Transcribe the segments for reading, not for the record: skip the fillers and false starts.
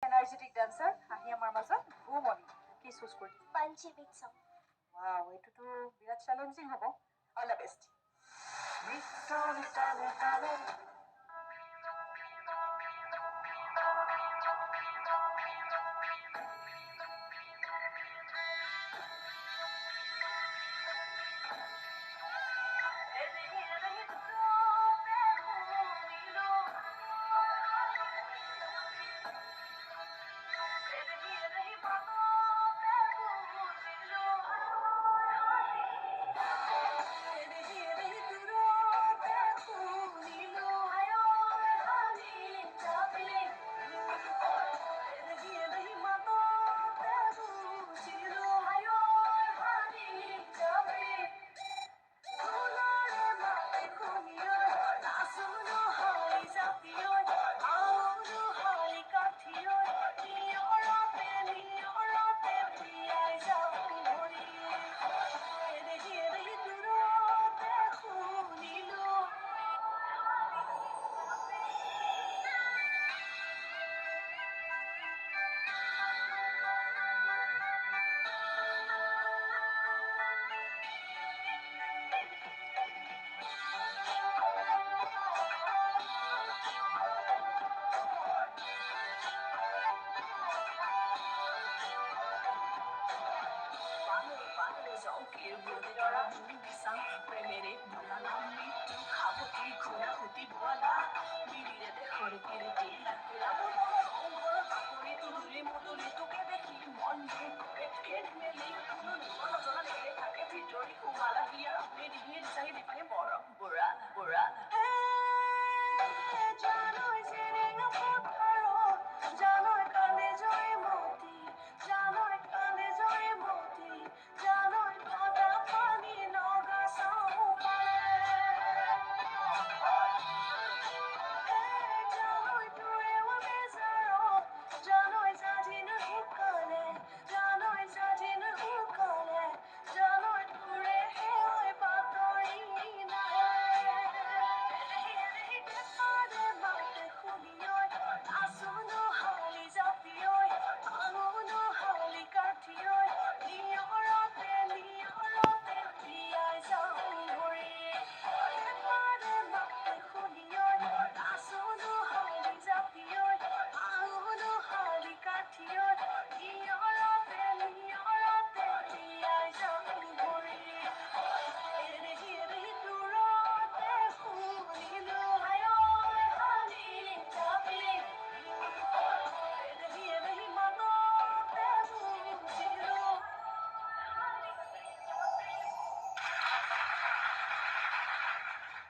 Energetic dancer আহি আমাৰ মাজত ভূমণি। কি চুজ কৰি? পাঞ্চি বিট চং। ৱাও, এইটোতো বিৰাট চেলেঞ্জিং হ'ব। All the best.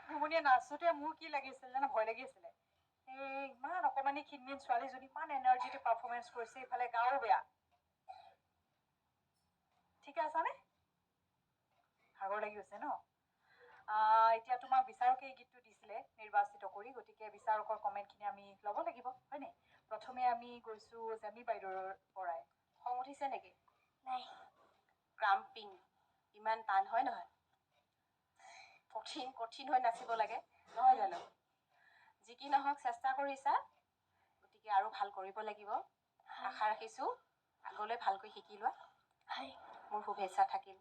ভুমনিয়ে নাচোতে মোৰ কি লাগিছিল জানা? ভয় লাগি আছিলে। এই ইমান অকণমানি ক্ষীণমিন ছোৱালীজনী ইমান এনাৰ্জেটিক পাৰফৰ্মেঞ্চ কৰিছে, ইফালে গাও বেয়া। ঠিকে আছানে? ভাগৰ লাগি গৈছে ন? এতিয়া তোমাক বিচাৰকে এই গীতটো দিছিলে নিৰ্বাচিত কৰি, গতিকে বিচাৰকৰ কমেণ্টখিনি আমি ল'ব লাগিব, হয়নে? প্ৰথমে আমি গৈছোঁ জেমি বাইদেউৰ পৰাই। খং উঠিছে নেকি? নাই। ক্ৰাম্পিং ইমান টান হয় নহয়? কঠিন কঠিন হৈ নাচিব লাগে নহয় জানো? যি কি নহওক চেষ্টা কৰিছা, গতিকে আৰু ভাল কৰিব লাগিব। আশা ৰাখিছোঁ আগলৈ ভালকৈ শিকি লোৱা। হয়। মোৰ শুভেচ্ছা থাকিল।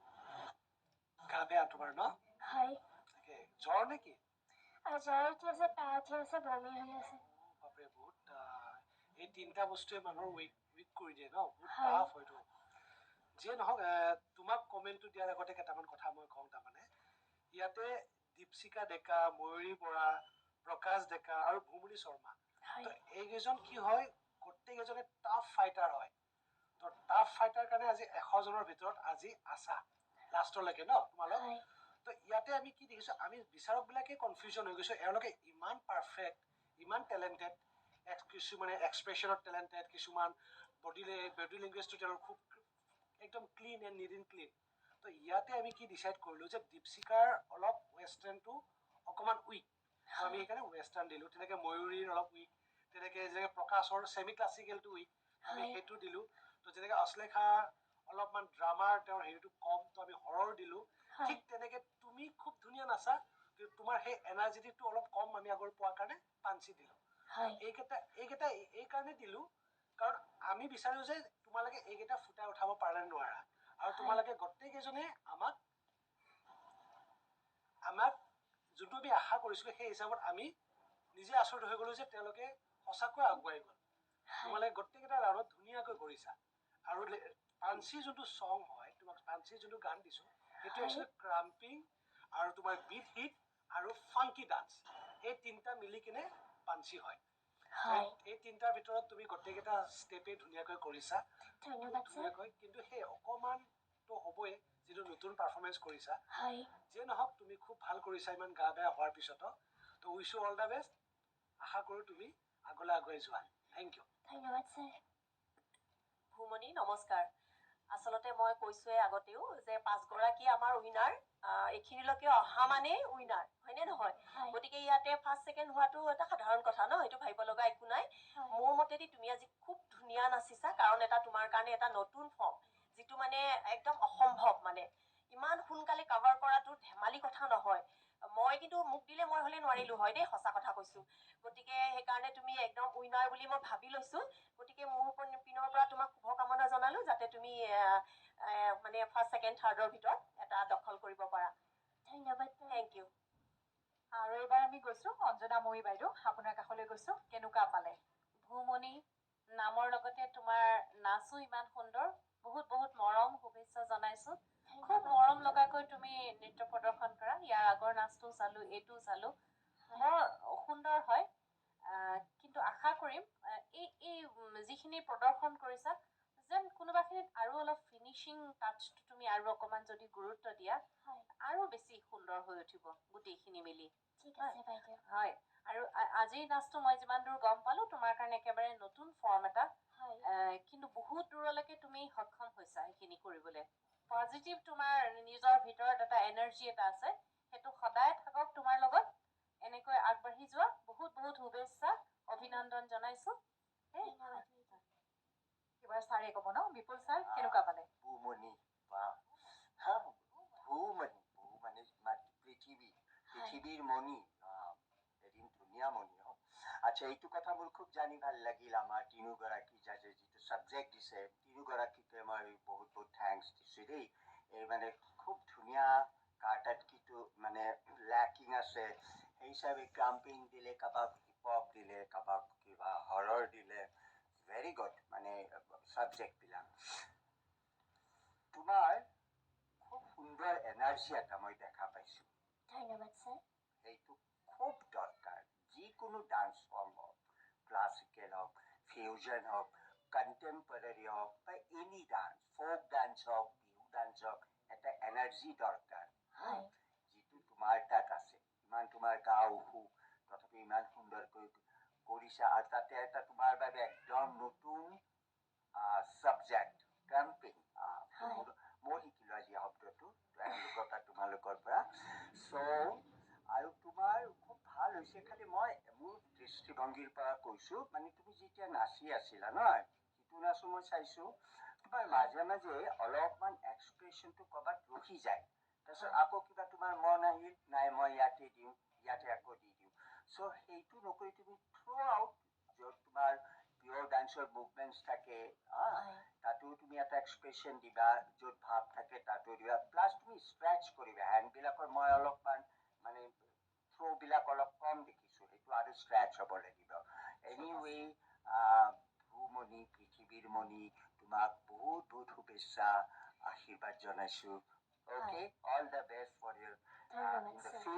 গা বেয়া তোমাৰ ন? হয়। তাকে জ্বৰ নেকি? আৰু জ্বৰ উঠি আছে, কাহ উঠি আছে, বমি হৈ আছে। বাপৰে, বহুত এই তিনিটা বস্তুৱে মানুহৰ উইক উইক কৰি দিয়ে ন, বহুত হয়। টাফ হয়তো। যিয়ে নহওক, তোমাক কমেণ্টটো দিয়াৰ আগতে কেইটামান কথা মই কওঁ। তাৰমানে ইয়াতে দীপশিখা ডেকা, ময়ূৰী বৰা, প্ৰকাশ ডেকা আৰু ভূমণি শৰ্মা, হয়। তো এইকেইজন কি হয়, গোটেইকেইজনে টাফ ফাইটাৰ হয়। তো টাফ ফাইটাৰ কাৰণে আজি 100 জনৰ ভিতৰত আজি আছা লাষ্টলৈকে ন তোমালোক? হয়। তো ইয়াতে আমি কি দেখিছোঁ, আমি বিচাৰকবিলাকে কনফিউজন হৈ গৈছোঁ। এওঁলোকে ইমান পাৰফেক্ট, ইমান টেলেণ্টেড, কিছুমানে এক্সপ্ৰেশ্যনত টেলেণ্টেড, কিছুমান বডি লেংগুৱেজটো তেওঁলোক খুব একদম clean and neat and clean. তো ইয়াতে আমি কি ডিচাইড কৰিলোঁ যে দীপশিখাৰ অলপ ৱেষ্টাৰ্ণটো অকণমান উইক, তো আমি সেইকাৰণে ৱেষ্টাৰ্ণ দিলোঁ। তেনেকৈ ময়ূৰীৰ অলপ উইক, তেনেকৈ যেনেকৈ প্ৰকাশৰ ছেমি ক্লাছিকেলটো উইক, আমি সেইটো দিলোঁ। তো যেনেকৈ অশ্লেষা অলপমান ড্ৰামাৰ তেওঁৰ হেৰিটো কম, তো আমি হৰৰ দিলোঁ। ঠিক তেনেকৈ তুমি খুব ধুনীয়া নাচা, কিন্তু তোমাৰ সেই এনাৰ্জেটিকটো অলপ কম আমি আগৰ পোৱাৰ কাৰণে পাঞ্চি দিলোঁ। হয়। এইকেইটা এই কাৰণে দিলোঁ। কাৰণ আমি বিচাৰোঁ যে তোমালোকে এইকেইটা ফুটাই উঠাব পাৰা নে নোৱাৰা, আৰু তোমালোকে গোটেইকেইজনে আমাক আমাক যোনটো আমি আশা কৰিছিলোঁ, সেই হিচাপত আমি নিজে আচৰিত হৈ গ'লোঁ যে তেওঁলোকে সঁচাকৈ আগুৱাই গ'ল। তোমালোকে গোটেইকেইটা ৰাউণ্ডত ধুনীয়াকৈ কৰিছা। আৰু পাঞ্চি যোনটো চং হয়, তোমাক পাঞ্চি যোনটো গান দিছোঁ, সেইটো একচুৱেলি ক্ৰাম্পিং আৰু তোমাৰ বিট হিট আৰু ফাংকি ডান্স, এই তিনিটা মিলি কিনে পাঞ্চি হয়। এই তিনিটাৰ ভিতৰত তুমি গোটেইকেইটা ষ্টেপেই ধুনীয়াকৈ কৰিছা। ধন্যবাদ ছাৰ। ধুনীয়াকৈ, কিন্তু সেই অকণমানতো হ'বই, যিটো নতুন পাৰফৰ্মেঞ্চ কৰিছা। যিয়ে নহওক, তুমি খুব ভাল কৰিছা ইমান গা বেয়া হোৱাৰ পিছতো। তো wish you all the best. আশা কৰোঁ তুমি আগলৈ আগুৱাই যোৱা। Thank you. ধন্যবাদ ছাৰ। ভূমণি, নমস্কাৰ। আচলতে মই কৈছোৱে আগতেও যে পাঁচগৰাকী আমাৰ উইনাৰ। এইখিনিলৈকে অহা মানেই উইনাৰ, হয়নে নহয়? হয়। গতিকে ইয়াতে ফাৰ্ষ্ট ছেকেণ্ড হোৱাটো এটা সাধাৰণ কথা ন, সেইটো ভাবিব লগা একো নাই। হয়। মোৰ মতেদি তুমি আজি খুব ধুনীয়া নাচিছা, কাৰণ এটা তোমাৰ কাৰণে এটা নতুন ফৰ্ম, যিটো মানে একদম অসম্ভৱ, মানে ইমান সোনকালে কাভাৰ কৰাটো ধেমালি কথা নহয়। মই কিন্তু মোক দিলে মই হ'লে নোৱাৰিলো হয় দেই, সঁচা কথা কৈছো। গতিকে সেইকাৰণে তুমি একদম উইনাৰ বুলি মই ভাবি লৈছো। গতিকে মোৰ পিনৰ পৰা তোমাক শুভকামনা জনালো, যাতে তুমি মানে ফাৰ্ষ্ট ছেকেণ্ড থাৰ্ডৰ ভিতৰত এটা দখল কৰিব পাৰা। ধন্যবাদ ma'am. Thank you. আৰু এইবাৰ আমি গৈছোঁ অঞ্জনা ময়ী বাইদেউ, আপোনাৰ কাষলৈ গৈছোঁ। কেনেকুৱা পালে? ভূমণি, নামৰ লগতে তোমাৰ নাচো ইমান সুন্দৰ। বহুত বহুত মৰম শুভেচ্ছা জনাইছো। খুব মৰম লগাকৈ তুমি নৃত্য প্ৰদৰ্শন কৰা। ইয়াৰ আগৰ নাচটোও চালো, এইটোও চালো, বৰ সুন্দৰ হয়। কিন্তু আশা কৰিম এই এই যিখিনি প্ৰদৰ্শন কৰিছা, যেন কোনোবাখিনিত আৰু অলপ ফিনিচিং টাচটো তুমি আৰু অকণমান যদি গুৰুত্ব দিয়া, আৰু বেছি সুন্দৰ হৈ উঠিব গোটেইখিনি মিলি। ঠিক আছে বাইদেউ। হয়, আৰু আজিৰ নাচটো মই যিমান দূৰ গম পালো, তোমাৰ কাৰণে একেবাৰে নতুন ফৰ্ম এটা। কিন্তু বহুত দূৰলৈকে তুমি সক্ষম হৈছা সেইখিনি কৰিবলৈ। পজিটিভ তোমাৰ নিজৰ ভিতৰত এটা এনাৰ্জি এটা আছে, সেইটো সদায় থাকক তোমাৰ লগত। এনেকৈ আগবাঢ়ি যোৱা। বহুত বহুত শুভেচ্ছা অভিনন্দন জনাইছো। ধন্যবাদ বাইদেউ। এইবাৰ ছাৰে ক'ব ন, বিপুল ছাৰ, কেনেকুৱা পালে? ভূমণি বা হা, ভূমণি, ভূ মানে মাটি, পৃথিৱী, পৃথিৱীৰ মণি। এদিন ধুনীয়া মণি হওক। আচ্ছা, এইটো কথা মোৰ খুব জানি ভাল লাগিল। আমাৰ তিনিওগৰাকী জাজে যিটো ছাবজেক্ট দিছে, তিনিওগৰাকীকে মই বহুত বহুত thanks দিছোঁ দেই। এই মানে খুব ধুনীয়া কাৰ্টাত কিটো মানে লেকিং আছে, সেই হিচাপে ক্ৰাম্পিং দিলে, কাৰোবাক হিপ হপ দিলে, কাৰোবাক কিবা হৰৰ দিলে। ভেৰি গুড, মানে ছাবজেক্টবিলাক। তোমাৰ খুব সুন্দৰ এনাৰ্জি এটা মই দেখা পাইছোঁ। ধন্যবাদ ছাৰ। সেইটো খুব দৰকাৰ। যিকোনো ডান্স ফৰ্ম হওক, ক্লাছিকেল হওক, ফিউজন হওক, কণ্টেম্পৰাৰী হওক বা এনি ডান্স, ফ'ক ডান্স হওক, বিহু ডান্স হওক, এটা এনাৰ্জি দৰকাৰ, যিটো তোমাৰ তাত আছে। ইমান তোমাৰ গা অসুখ, তথাপি ইমান সুন্দৰকৈ কৰিছা। আৰু তাতে এটা তোমাৰ বাবে একদম নতুন ছাবজেক্ট ক্ৰাম্পিং। মই শিকিলোঁ আজি শব্দটো এওঁলোকৰ পৰা, তোমালোকৰ পৰা। চ' আৰু তোমাৰ খুব ভাল হৈছে। খালি মই মোৰ দৃষ্টিভংগীৰ পৰা কৈছোঁ, মানে তুমি যেতিয়া নাচি আছিলা নহয়, সিটো নাচো মই চাইছোঁ, তোমাৰ মাজে মাজে অলপমান এক্সপ্ৰেশ্যনটো ক'ৰবাত ৰখি যায়, তাৰপিছত আকৌ কিবা তোমাৰ মন আহিল, নাই মই ইয়াতে দিওঁ, ইয়াতে আকৌ দি দিওঁ। চ' সেইটো নকৰি তুমি থ্ৰু আউট, য'ত তোমাৰ পিয়'ৰ ডান্সৰ মুভমেণ্টছ থাকে, তাতো তুমি এটা এক্সপ্ৰেশ্যন দিবা, য'ত ভাৱ থাকে তাতো দিবা। প্লাছ তুমি ষ্ট্ৰেচ কৰিবা হেণ্ডবিলাকৰ। মই অলপমান মানে থ্ৰ'বিলাক অলপ কম দেখিছোঁ, সেইটো আৰু ষ্ট্ৰেচ হ'ব লাগিব। এনিৱে, ভূমণি, পৃথিৱীৰ মণি, তোমাক বহুত বহুত শুভেচ্ছা আশীৰ্বাদ জনাইছোঁ। Okay, all the best for your ধন্যবাদ in the sir. future.